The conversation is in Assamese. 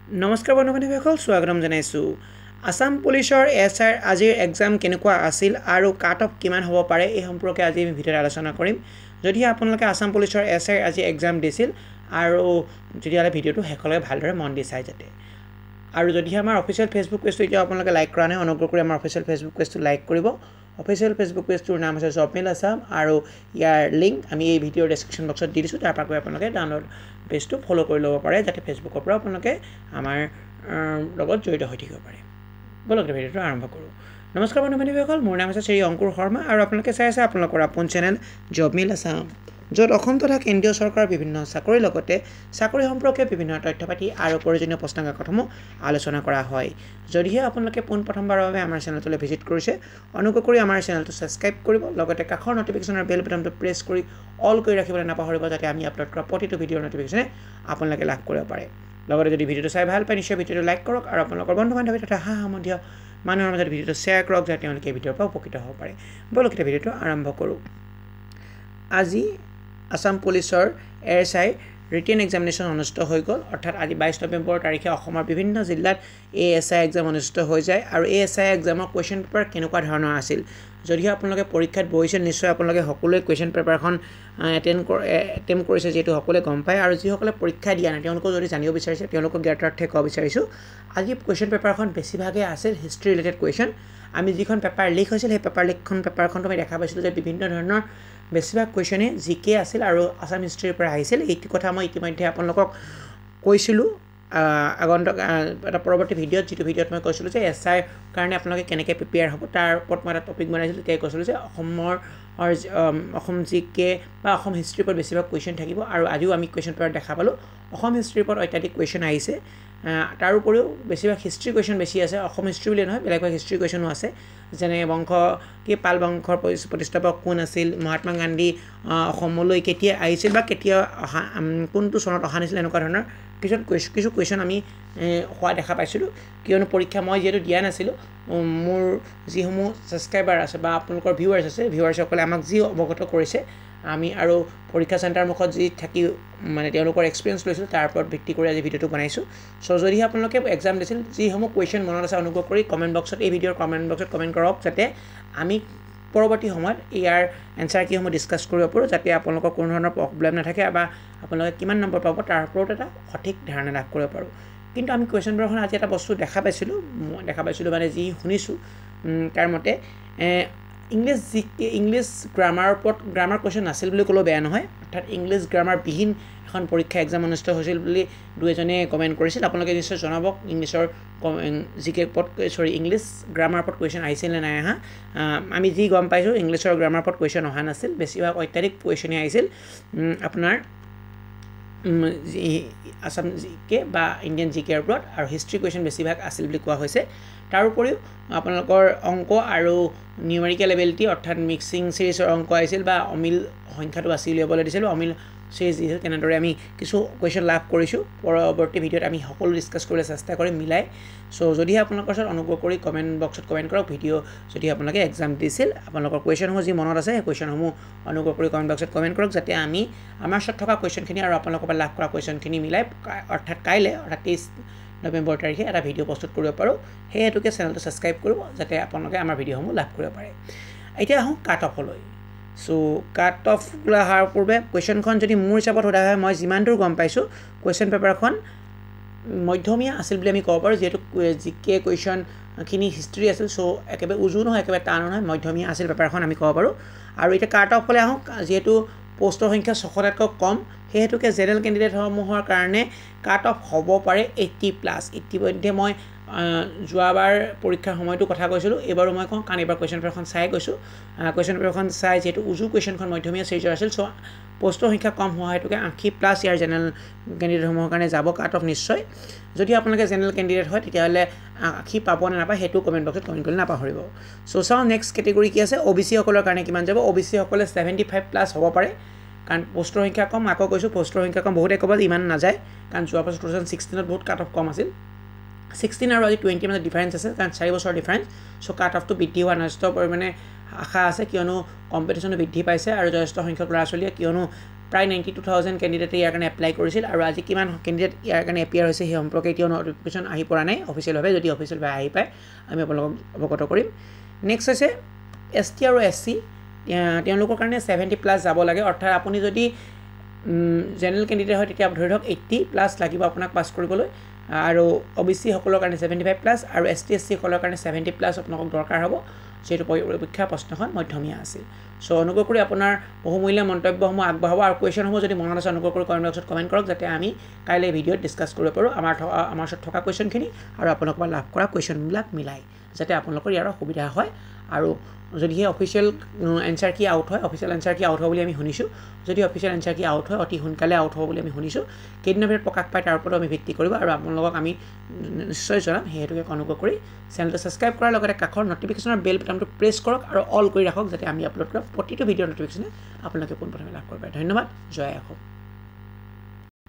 নমস্কাৰ বন্ধু বান্ধৱীসকল, স্বাগতম জনাইছোঁ। আছাম পুলিচৰ এছ আইৰ আজিৰ এক্সাম কেনেকুৱা আছিল আৰু কাট অফ কিমান হ'ব পাৰে, এই সম্পৰ্কে আজি আমি ভিডিঅ'ত আলোচনা কৰিম। যদিহে আপোনালোকে আছাম পুলিচৰ এছ আইৰ আজি এক্সাম দিছিল আৰু তেতিয়াহ'লে ভিডিঅ'টো শেষলৈকে ভালদৰে মন দি চাই যাতে। আৰু যদিহে আমাৰ অফিচিয়েল ফেচবুক পেজটো এতিয়াও আপোনালোকে লাইক কৰা নাই, অনুগ্ৰহ কৰি আমাৰ অফিচিয়েল ফেচবুক পেজটো লাইক কৰিব। অফিচিয়েল ফেচবুক পেজটোৰ নাম হৈছে জব মিল আছাম আৰু ইয়াৰ লিংক আমি এই ভিডিঅ'ৰ ডেছক্ৰিপশ্যন বক্সত দি দিছোঁ। তাৰ পৰা গৈ আপোনালোকে ডাউনলোড পেজটো ফ'ল' কৰি ল'ব পাৰে, যাতে ফেচবুকৰ পৰাও আপোনালোকে আমাৰ লগত জড়িত হৈ থাকিব পাৰে। ব'লক, ভিডিঅ'টো আৰম্ভ কৰোঁ। নমস্কাৰ বন্ধু বান্ধৱীসকল, মোৰ নাম হৈছে শ্ৰী অংকুৰ শৰ্মা আৰু আপোনালোকে চাই আছে আপোনালোকৰ আপোন চেনেল জব মিল আছাম, য'ত অসম তথা কেন্দ্ৰীয় চৰকাৰৰ বিভিন্ন চাকৰিৰ লগতে চাকৰি সম্পৰ্কে বিভিন্ন তথ্য পাতি আৰু প্ৰয়োজনীয় প্ৰশ্ন কাকতসমূহ আলোচনা কৰা হয়। যদিহে আপোনালোকে পোনপ্ৰথমবাৰৰ বাবে আমাৰ চেনেলটোলৈ ভিজিট কৰিছে, অনুগ্ৰহ কৰি আমাৰ চেনেলটো ছাবস্ক্ৰাইব কৰিব, লগতে কাষৰ নটিফিকেশ্যনৰ বেল বাটনটো প্ৰেছ কৰি অল কৰি ৰাখিবলৈ নাপাহৰিব, যাতে আমি আপলোড কৰা প্ৰতিটো ভিডিঅ'ৰ নটিফিকেশ্যনে আপোনালোকে লাভ কৰিব পাৰে। লগতে যদি ভিডিঅ'টো চাই ভাল পায়, নিশ্চয় ভিডিঅ'টো লাইক কৰক আৰু আপোনালোকৰ বন্ধু বান্ধৱী তথা সা সম্বন্ধীয় মানুহৰ মাজত ভিডিঅ'টো শ্বেয়াৰ কৰক, যাতে তেওঁলোকে এই ভিডিঅ'ৰ পৰা উপকৃত হ'ব পাৰে। ব'লক, এতিয়া ভিডিঅ'টো আৰম্ভ কৰোঁ। আজি আছাম পুলিচৰ এছ I written examination অনুষ্ঠিত হৈ গ'ল। অৰ্থাৎ আজি 22 নৱেম্বৰ তাৰিখে অসমৰ বিভিন্ন জিলাত এ এছ I exam অনুষ্ঠিত হৈ যায়। আৰু এ এছ I এক্সামৰ কুৱেশ্যন পেপাৰ কেনেকুৱা ধৰণৰ আছিল, যদিহে আপোনালোকে পৰীক্ষাত বহিছিল, নিশ্চয় আপোনালোকে সকলোৱে কুৱেশ্যন পেপাৰখন এটেম্প কৰিছে, যিহেতু সকলোৱে গম পায়। আৰু যিসকলে পৰীক্ষা দিয়া নাই, তেওঁলোকেও যদি জানিব বিচাৰিছে, তেওঁলোকক জ্ঞাতাৰ্থে ক'ব বিচাৰিছোঁ, আজি কুৱেশ্যন পেপাৰখন বেছিভাগেই আছিল হিষ্ট্ৰী ৰিলেটেড কুৱেশ্যন। আমি যিখন পেপাৰ লিক হৈছিল, সেই পেপাৰ লিকখন পেপাৰখনটো আমি দেখা পাইছিলোঁ যে বিভিন্ন ধৰণৰ বেছিভাগ কুৱেশ্যনেই জি কে আছিল আৰু আছাম হিষ্ট্ৰীৰ পৰা আহিছিল। এইটো কথা মই ইতিমধ্যে আপোনালোকক কৈছিলোঁ আগন্তুক এটা পৰৱৰ্তী ভিডিঅ'ত, যিটো ভিডিঅ'ত মই কৈছিলোঁ যে এছ আইৰ কাৰণে আপোনালোকে কেনেকৈ প্ৰিপেয়াৰ হ'ব, তাৰ ওপৰত মই এটা টপিক বনাইছিলোঁ। তেতিয়াই কৈছিলোঁ যে অসম জি কে বা অসম হিষ্ট্ৰীৰ ওপৰত বেছিভাগ কুৱেশ্যন থাকিব। আৰু আজিও আমি কুৱেশ্যন পেপাৰত দেখা পালোঁ অসম হিষ্ট্ৰীৰ ওপৰত অত্যাধিক কুৱেশ্যন আহিছে। তাৰ উপৰিও বেছিভাগ হিষ্ট্ৰী কুৱেশ্যন বেছি আছে, অসম হিষ্ট্ৰী বুলিয়ে নহয়, বেলেগ বেলেগ হিষ্ট্ৰী কুৱেশ্যনো আছে, যেনে বংশ কি পাল বংশৰ প্ৰতিষ্ঠাপক কোন আছিল, মহাত্মা গান্ধী অসমলৈ কেতিয়া আহিছিল বা কেতিয়া অহা, কোনটো চনত অহা নাছিল, এনেকুৱা ধৰণৰ কিছু কুৱেশ্যন আমি হোৱা দেখা পাইছিলোঁ। কিয়নো পৰীক্ষা মই যিহেতু দিয়া নাছিলোঁ, মোৰ যিসমূহ ছাবস্ক্ৰাইবাৰ আছে বা আপোনালোকৰ ভিউৱাৰ্ছ আছে, ভিউৱাৰ্ছসকলে আমাক যি অৱগত কৰিছে, আমি আৰু পৰীক্ষা চেণ্টাৰ মুখত যি থাকি মানে তেওঁলোকৰ এক্সপিৰিয়েঞ্চ লৈছিলোঁ, তাৰ ওপৰত ভিত্তি কৰি আজি ভিডিঅ'টো বনাইছোঁ। চ' যদিহে আপোনালোকে এক্সাম দিছিল, যিসমূহ কুৱেশ্যন মনত আছে, অনুগ্ৰহ কৰি কমেণ্ট বক্সত, এই ভিডিঅ'ৰ কমেণ্ট বক্সত কমেণ্ট কৰক, যাতে আমি পৰৱৰ্তী সময়ত ইয়াৰ এনচাৰ কিসমূহ ডিছকাছ কৰিব পাৰোঁ, যাতে আপোনালোকৰ কোনো ধৰণৰ প্ৰব্লেম নাথাকে বা আপোনালোকে কিমান নম্বৰ পাব তাৰ ওপৰত এটা সঠিক ধাৰণা লাভ কৰিব পাৰোঁ। কিন্তু আমি কুৱেশ্যন পেপাৰখন আজি এটা বস্তু দেখা পাইছিলোঁ, মই দেখা পাইছিলোঁ মানে যি শুনিছোঁ তাৰ মতে ইংলিছ জি কে, ইংলিছ গ্ৰামাৰৰ ওপৰত গ্ৰামাৰ কুৱেশ্যন নাছিল বুলি ক'লেও বেয়া নহয়। অৰ্থাৎ ইংলিছ গ্ৰামাৰবিহীন এখন পৰীক্ষা এক্সাম অনুষ্ঠিত হৈছিল বুলি দুই এজনে কমেণ্ট কৰিছিল। আপোনালোকে নিশ্চয় জনাব ইংলিছৰ জি কে ওপৰত, চৰি, ইংলিছ গ্ৰামাৰ ওপৰত কুৱেশ্যন আহিছিল নে নাই অহা। আমি যি গম পাইছোঁ, ইংলিছৰ গ্ৰামাৰ ওপৰত কুৱেশ্যন অহা নাছিল, বেছিভাগ অত্যাধিক কুৱেশ্যনেই আহিছিল আপোনাৰ আছাম জি কে বা ইণ্ডিয়ান জি কেৰ ওপৰত, আৰু হিষ্ট্ৰী কুৱেশ্যন বেছিভাগ আছিল বুলি কোৱা হৈছে। তাৰ উপৰিও আপোনালোকৰ অংক আৰু নিউমেৰিকেল এবিলিটি, অৰ্থাৎ মিক্সিং চিৰিজৰ অংক আহিছিল বা অমিল সংখ্যাটো বাছি উলিয়াবলৈ দিছিল বা অমিল চিৰিজ দিছিল, তেনেদৰে আমি কিছু কুৱেশ্যন লাভ কৰিছোঁ। পৰৱৰ্তী ভিডিঅ'ত আমি সকলো ডিছকাছ কৰিবলৈ চেষ্টা কৰিম মিলাই। চ' যদিহে আপোনালোকৰ ওচৰত, অনুগ্ৰহ কৰি কমেণ্ট বক্সত কমেণ্ট কৰক। ভিডিঅ' যদি আপোনালোকে এক্সাম দিছিল, আপোনালোকৰ কুৱেশ্যনসমূহ যি মনত আছে, সেই কুৱেশ্যনসমূহ অনুগ্ৰহ কৰি কমেণ্ট বক্সত কমেণ্ট কৰক, যাতে আমি আমাৰ ওচৰত থকা কুৱেশ্যনখিনি আৰু আপোনালোকৰ পৰা লাভ কৰা কুৱেশ্যনখিনি মিলাই, অৰ্থাৎ কাইলৈ, অৰ্থাৎ 23 নৱেম্বৰ তাৰিখে এটা ভিডিঅ' প্ৰস্তুত কৰিব পাৰোঁ। সেই হেতুকে চেনেলটো ছাবস্ক্ৰাইব কৰিব, যাতে আপোনালোকে আমাৰ ভিডিঅ'সমূহ লাভ কৰিব পাৰে। এতিয়া আহোঁ কাট অফলৈ। চ' কাট অফ অহাৰ পূৰ্বে কুৱেশ্যনখন যদি মোৰ হিচাপত সোধা হয়, মই যিমান দূৰ গম পাইছোঁ, কুৱেশ্যন পেপাৰখন মধ্যমীয়া আছিল বুলি আমি ক'ব পাৰোঁ, যিহেতু জি কে কুৱেশ্যনখিনি হিষ্ট্ৰী আছিল। চ' একেবাৰে উজু নহয়, একেবাৰে টানো নহয়, মধ্যমীয়া আছিল পেপাৰখন আমি ক'ব পাৰোঁ। আৰু এতিয়া কাট অফলৈ আহোঁ। যিহেতু পষ্টৰ সংখ্যা 600টাতকৈ কম, সেই হেতুকে জেনেৰেল কেণ্ডিডেটসমূহৰ কাৰণে কাট অফ হ'ব পাৰে 80+। ইতিমধ্যে মই যোৱাবাৰ পৰীক্ষাৰ সময়তো কথা কৈছিলোঁ, এইবাৰো মই কওঁ, কাৰণ এইবাৰ কুৱেশ্যন পেপাৰখন চাই কৈছোঁ। কুৱেশ্যন পেপাৰখন চাই যিহেতু উজু কুৱেশ্যনখন মধ্যমীয়া চিৰিজৰ আছিল, চ' পষ্টৰ সংখ্যা কম হোৱা হেতুকে 80+ ইয়াৰ জেনেৰেল কেণ্ডিডেটসমূহৰ কাৰণে যাব কাট অফ নিশ্চয়। যদি আপোনালোকে জেনেৰেল কেণ্ডিডেট হয়, তেতিয়াহ'লে 80 পাব নে নাপায়, সেইটো কমেণ্ট বক্সত কমেণ্ট কৰি নাপাহৰিব। চ' চাওঁ নেক্সট কেটেগৰী কি আছে। অ' বি চিসকলৰ কাৰণে কিমান যাব? অ' বি চিসকলে 75+ হ'ব পাৰে, কাৰণ পষ্টৰ সংখ্যা কম। আকৌ কৈছোঁ, পষ্টৰ সংখ্যা কম, বহুতে ক'ব ইমান নাযায়, কাৰণ যোৱা বছৰ 2016ত বহুত কাট অফ কম আছিল। 16 আৰু আজি 20ৰ মাজত ডিফাৰেঞ্চ আছে, কাৰণ 4 বছৰ ডিফাৰেঞ্চ। চ' কাট অফটো বৃদ্ধি হোৱাৰ যথেষ্ট পৰিমাণে আশা আছে, কিয়নো কম্পিটিশ্যনো বৃদ্ধি পাইছে আৰু যথেষ্ট সংখ্যক ল'ৰা ছোৱালীয়ে, কিয়নো প্ৰায় 92,000 কেণ্ডিডেটে ইয়াৰ কাৰণে এপ্লাই কৰিছিল আৰু আজি কিমান কেণ্ডিডেট ইয়াৰ কাৰণে এপিয়াৰ হৈছে সেই সম্পৰ্কে এতিয়াও নটিফিকেশ্যন আহি পৰা নাই অফিচিয়েলভাৱে। যদি অফিচিয়েলভাৱে আহি পায় আমি আপোনালোকক অৱগত কৰিম। নেক্সট হৈছে এছ টি আৰু এছ চি, তেওঁলোকৰ কাৰণে 70+ যাব লাগে। অৰ্থাৎ আপুনি যদি জেনেৰেল কেণ্ডিডেট হয় তেতিয়া ধৰি লওক 80+ লাগিব আপোনাক পাছ কৰিবলৈ, আৰু অ' বি চিসকলৰ কাৰণে 75+ আৰু এছ টি এছ চিসকলৰ কাৰণে 70+ আপোনালোকক দৰকাৰ হ'ব, যিহেতু পৰীক্ষা প্ৰশ্নখন মধ্যমীয়া আছিল। চ' অনুগ্ৰহ কৰি আপোনাৰ বহুমূলীয়া মন্তব্যসমূহ আগবঢ়াব আৰু কুৱেশ্যনসমূহ যদি মনত আছে অনুগ্ৰহ কৰি কমেণ্ট বক্সত কমেণ্ট কৰক, যাতে আমি কাইলৈ ভিডিঅ'ত ডিছকাছ কৰিব পাৰোঁ আমাৰ ওচৰত থকা কুৱেশ্যনখিনি আৰু আপোনালোকৰ পৰা লাভ কৰা কুৱেশ্যনবিলাক মিলাই, যাতে আপোনালোকৰ ইয়াৰ সুবিধা হয়। আৰু যদিহে অফিচিয়েল এনচাৰ কি আউট হয়, অফিচিয়েল এনচাৰ কি আউট হ'ব বুলি আমি শুনিছোঁ, যদি অফিচিয়েল এনচাৰ কি আউট হয় অতি সোনকালে আউট হ'ব বুলি আমি শুনিছোঁ, কেইদিনৰ ভিতৰত প্ৰকাশ পায় তাৰ ওপৰতো আমি ভিত্তি কৰিব আৰু আপোনালোকক আমি নিশ্চয় জনাম। সেই হেতুকে অনুগ্ৰহ কৰি চেনেলটো ছাবস্ক্ৰাইব কৰাৰ লগতে কাষৰ নটিফিকেশ্যনৰ বেল বাটনটো প্ৰেছ কৰক আৰু অল কৰি ৰাখক, যাতে আমি আপলোড কৰা প্ৰতিটো ভিডিঅ'ৰ নটিফিকেশ্যনে আপোনালোকে পোনপ্ৰথমে লাভ কৰিব পাৰে। ধন্যবাদ। জয় অসম।